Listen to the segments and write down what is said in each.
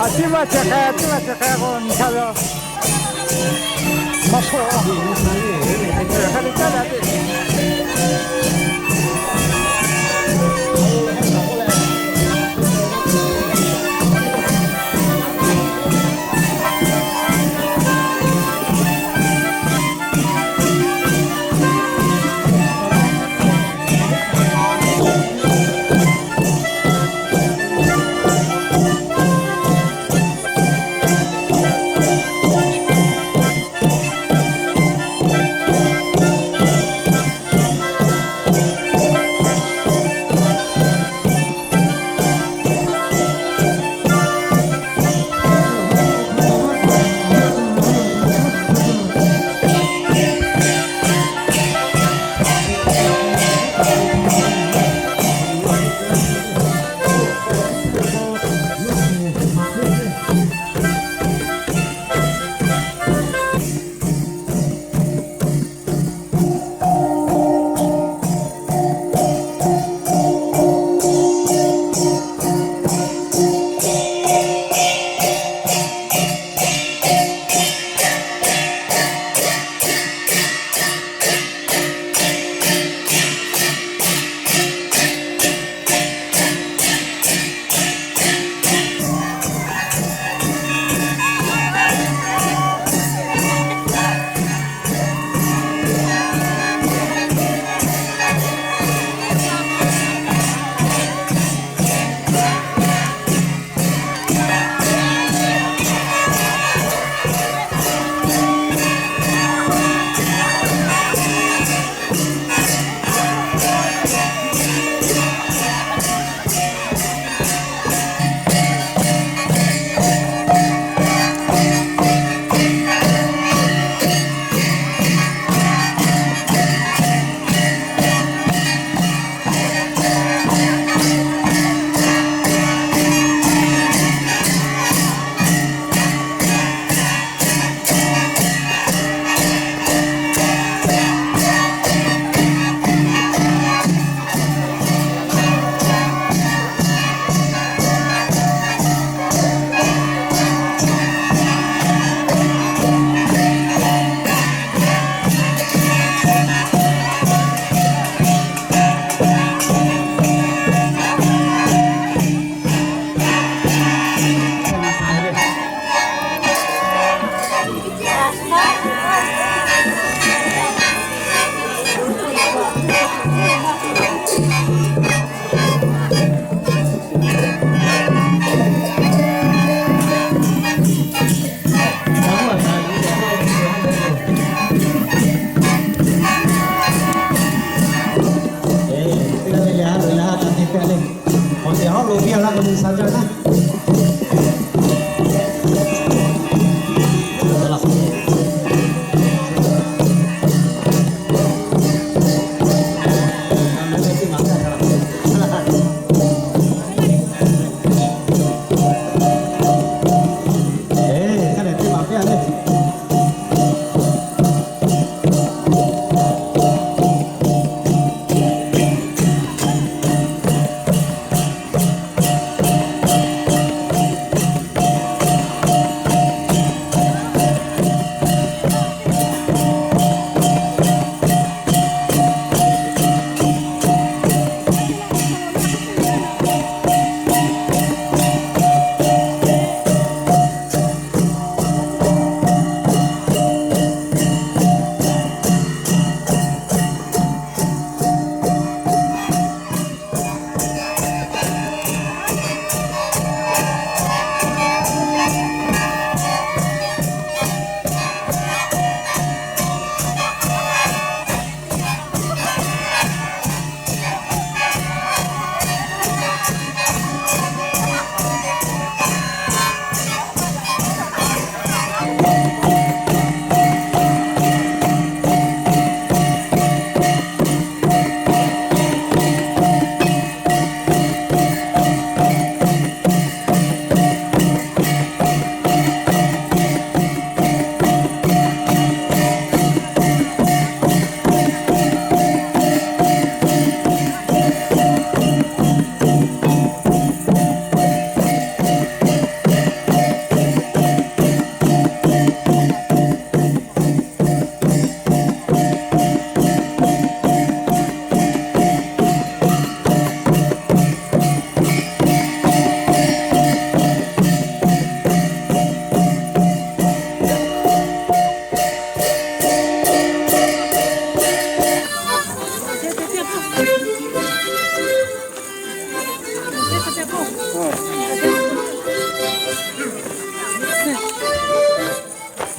A ciˉ maˇ chi hk'e, a ciˉ maˇ chi hk'e k'o, nyi htaˇ ve a. Maˇ shawˍ a. Hk'e te caˉ daꞈ ve.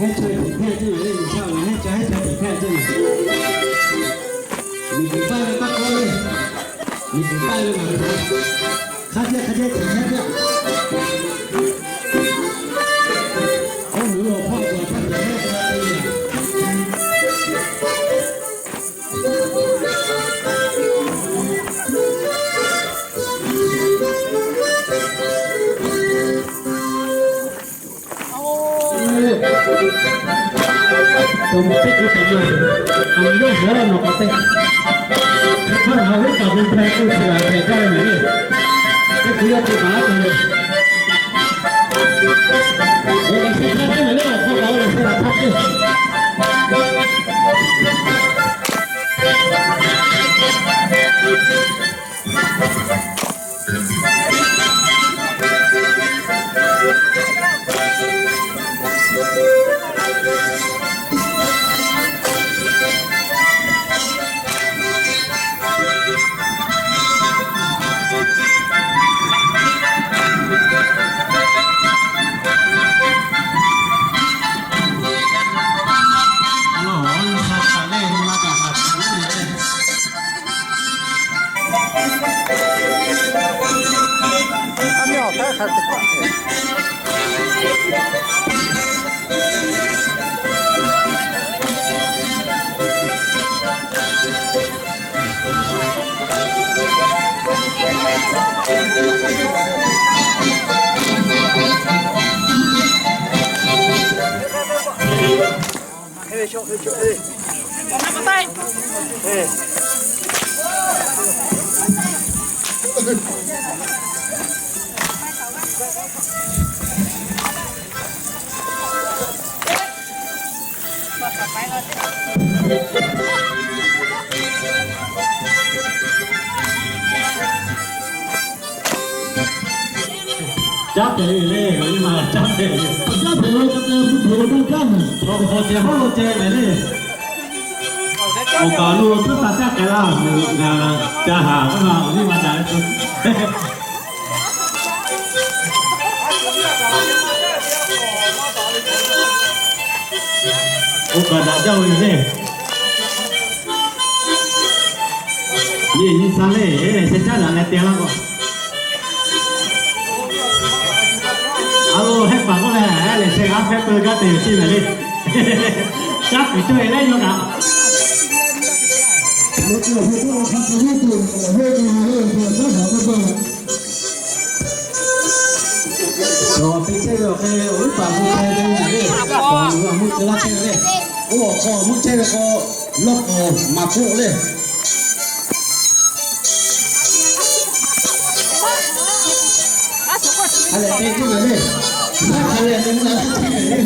Heˉ chaweh tiꞈ hpehˇ ceuˬ le, G'uiˬsha awˬ laꞈ heˉ chaweh tiꞈ hpehˇ ceuˬ le. Miˬguiˬ paˇ ve taˇ kawˆ le. Miˬguiˬ paˇ ve maˬ hk'aˇ jaˇ hk'a jaˇ tiꞈ hpehˇ jaˇ. Oˇ miˬguiˬ awˬ hpawˇ a hk'a tiꞈ hpehˇ jaˇ. Teˇ kuiˬ yawˇ teˇ maˍ teˇ, teˇ kuiˬ yawˇ teˇ maˍ teˇ, awˬ laꞈ sheh htaˇ teˇ maˍ le, awˬ hk'aw kaꞈ awˬ laꞈ sheh htaˇ teˇ. Caˉ pehˍ ve le, awˬ nyi ma caˉ pehˍ ve. Caˉ pehˍ ve, caˉ pehˍ ve, hpu hpehꞈ ve maˇ caˉ mehˍ. Awˬ hk'aw ceh hawˉ lo ceh mehˍ le. Awˬ kaˍ lo tuˉ taˍ caˇ k'ai laˇ, ngaˬ ca haˍ k'oˆ ma awˬ nyi ma daꞈ ve. Oˇ kaꞈ daꞈ jaˇ ve le. Nyi nyi sa le, sheh caˉ daꞈ leh te laˇ k'o. A lo, hehˆ paˍ k'oˆ leh, lehˬ sheh g'aˇ hpehˇ peu gaˇ te yoˬ ceˇ mehˍ le. Caˉ kuiˬ cawˇ e leh yawˇ kaꞈ Awˬ te chehˇ ve awˬ hk'e, awˬ viˉ paˍ hui hpehꞈ ve le, awˬ mvuhˇ mvuhˇ te laˇ chehˇ ve le, oˇ awˬ hk'aw mvuhˇ chehˇ ve k'o, lawˇ k'awꞈ maˍ k'oˆ le. Hk'a lehˬ te chehˇ ve le, hk'a lehˬ te mvuhˇ la chehˇ ve le.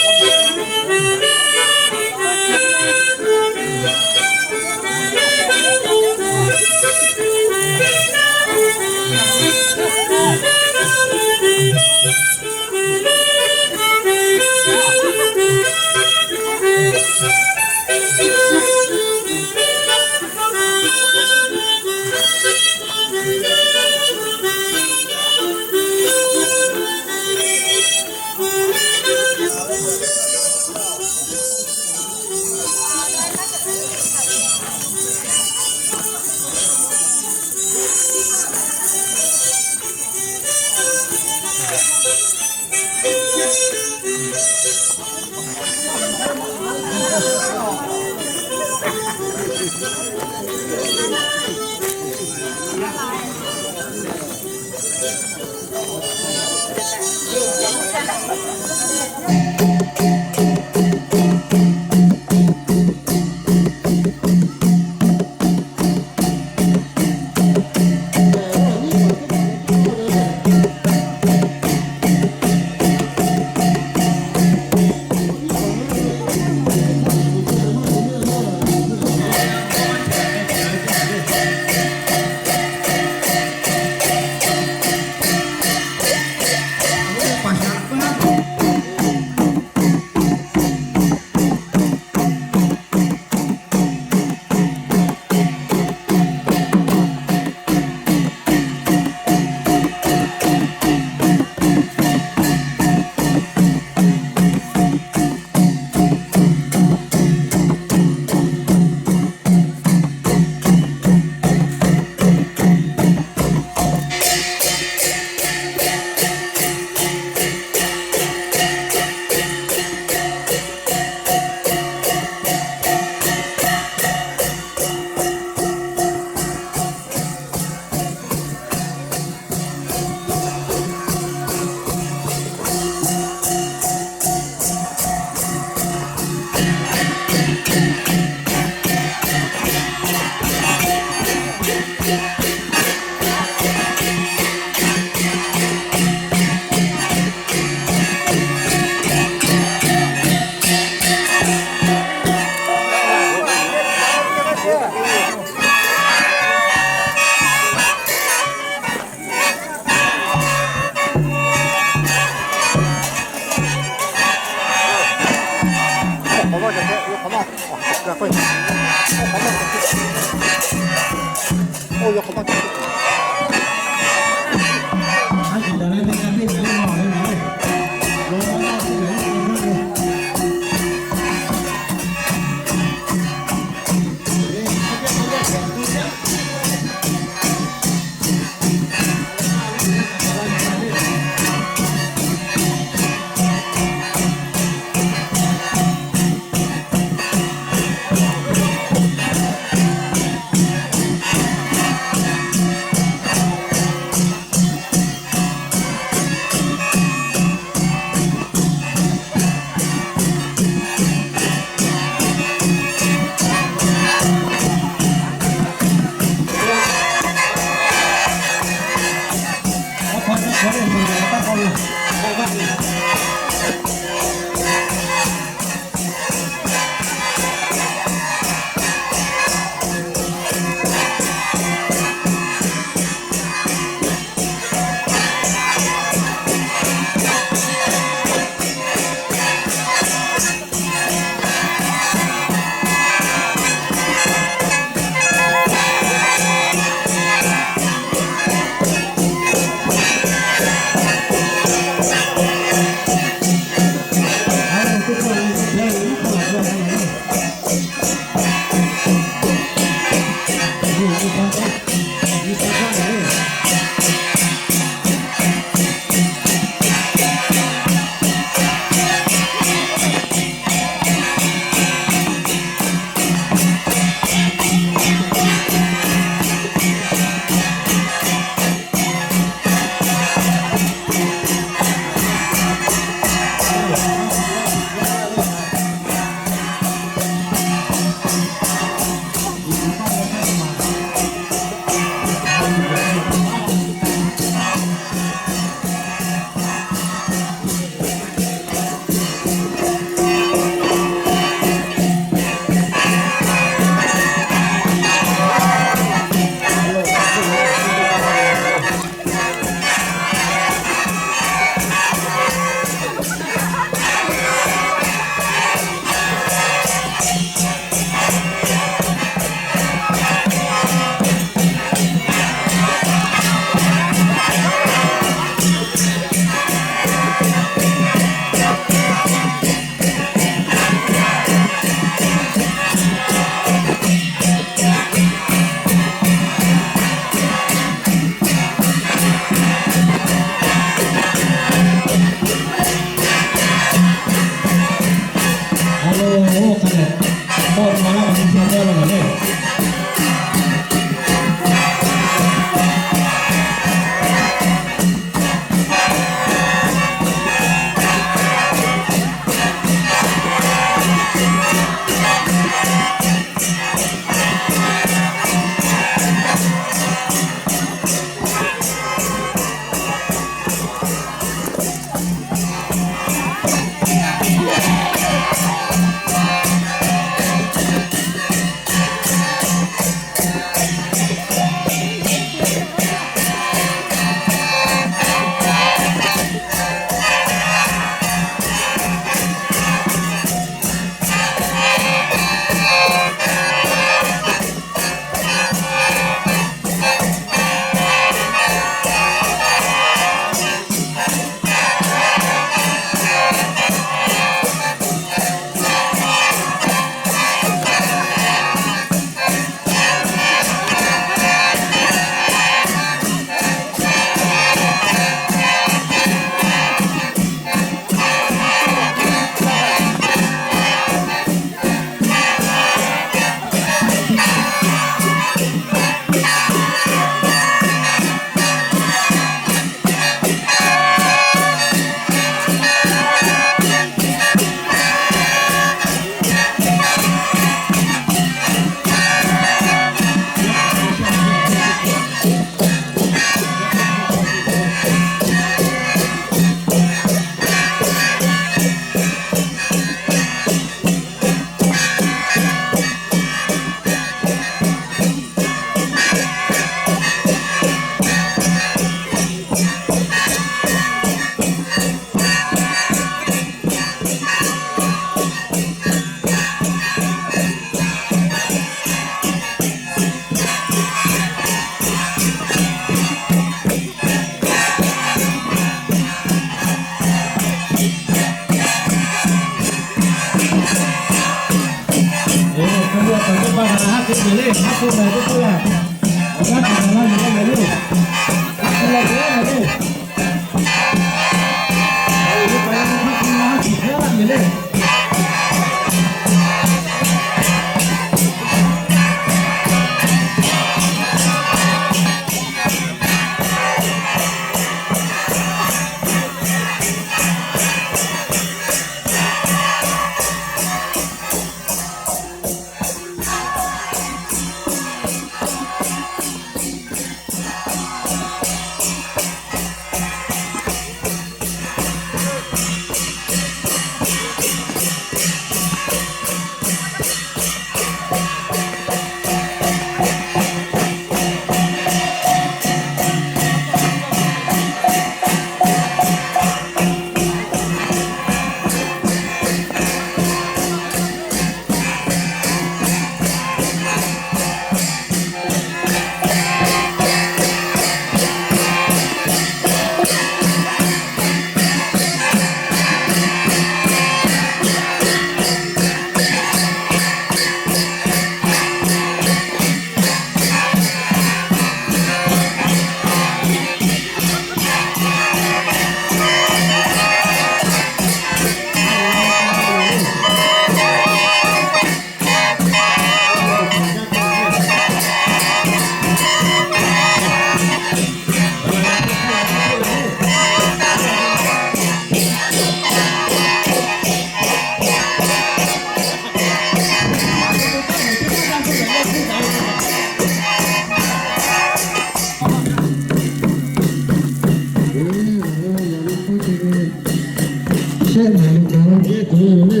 Shehˆ naˍ riˍ gaˬ la jehˇ tuˬ le.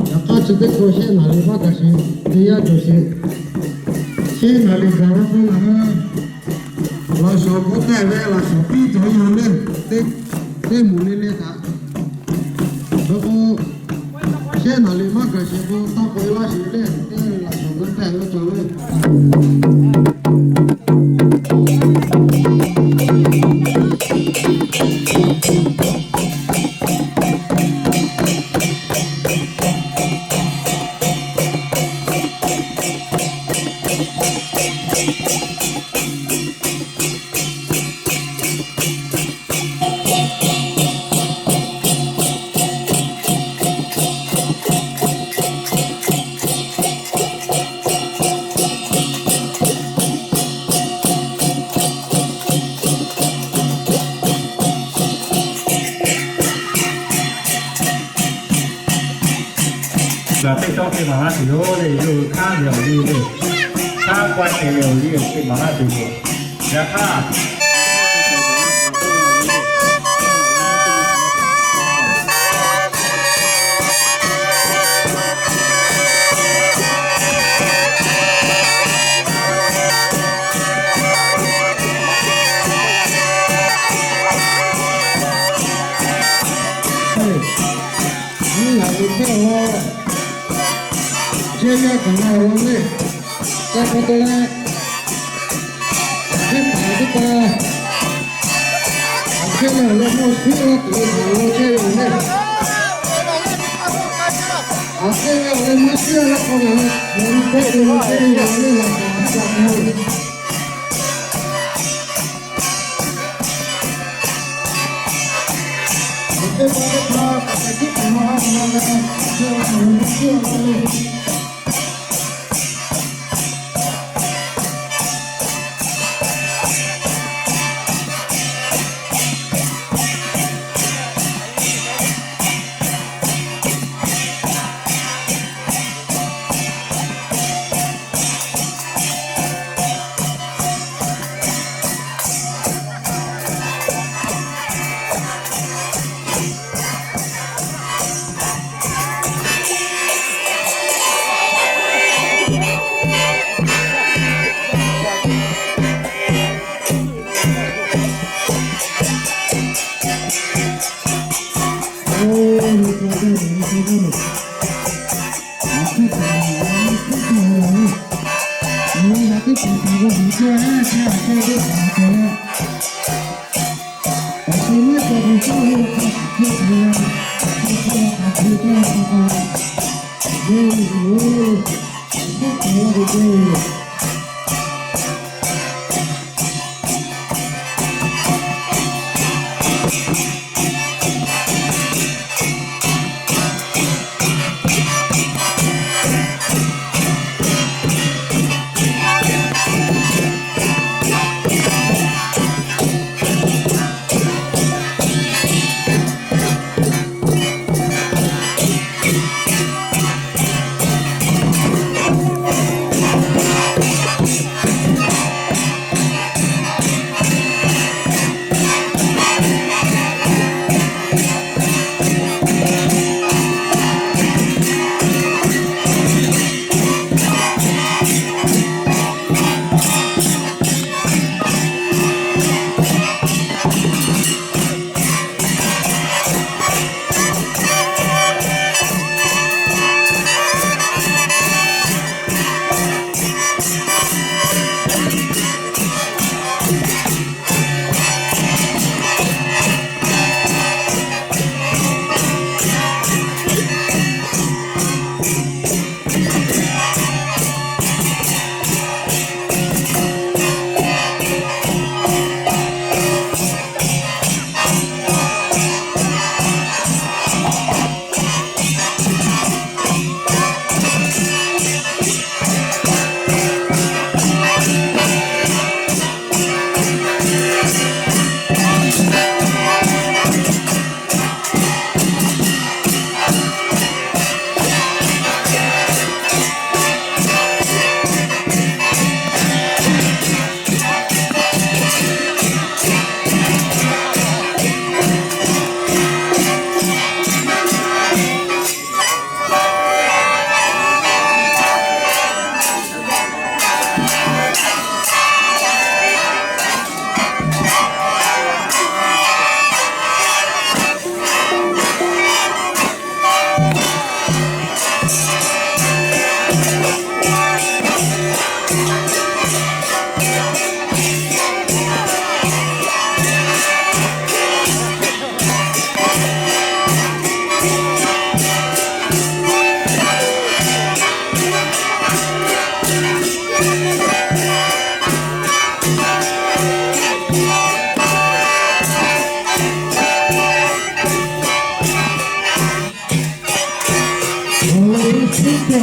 Yaꞈ hk'aˇ chi teˇ hk'aw shehˆ naˍ riˍ maˇ gaˬ sheˍ, teˇ yanˇ cawˬ sheˍ. Shehˆ naˍ riˍ gaˬ la k'o ngaˬ hui laꞈ shawnˍ k'oˆ htaˇ ve laꞈ shawnˍ piˇ cawˬ ve yoˬ le. Teˇ moˍ le le htaꞈ Hk'e k'o, shehˆ naˍ riˍ maˇ gaˬ sheˍ k'o, taˇ k'oꞈ e laˇ sheˍ le, teˇ laꞈ shawnˍ g'aˇ hpehꞈ ve cawˬ ve. Gaˬ teˇ cawˇ te maˍ laˇ tuˬ yoˬ le, yawˇ hui hkanˉ ve awˬ liˇ le, hkanˉ k'awehˇ te ve awˬ liˇ te maˍ laˇ tuˬ yoˬ. Yaꞈ hk'aˇ, Nyi ngaˬ hui hpehˇ lo, jehˇ yaˇ kaꞈ na lo le, ca pa te leh, teˇ hpaˍ teˇ pa, aˬ hkehˇ leh awˬ leh mawˇ suhˉ laˇ tuˬ ve htaꞈ lo chehˇ ve le. Aˬ hkehˇ leh awˬ leh mawˇ suhˉ laˇ k'o ngaˬ hui hpehˇ ve lo chehˇ ve le, laꞈ shawnˍ htaˇ kaꞈ hpehˇ ve.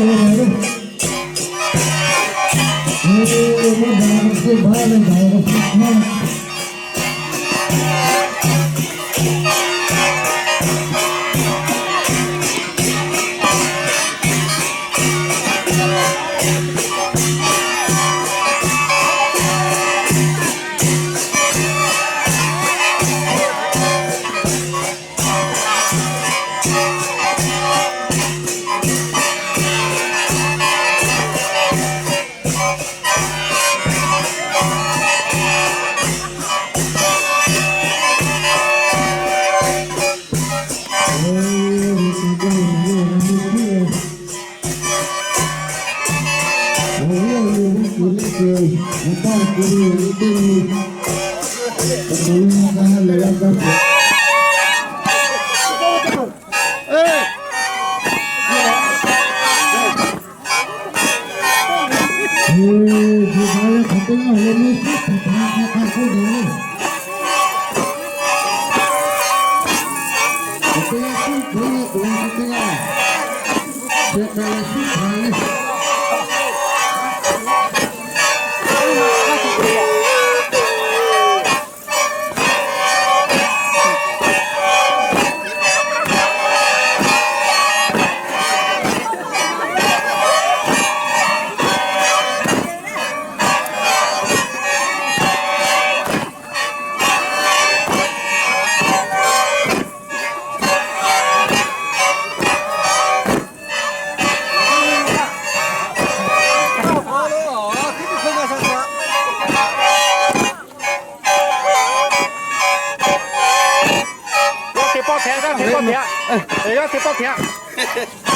Yawˇ te pawˆ hpehꞈ, yawˇ te pawˆ hpehꞈ, yawˇ te pawˆ hpehꞈ.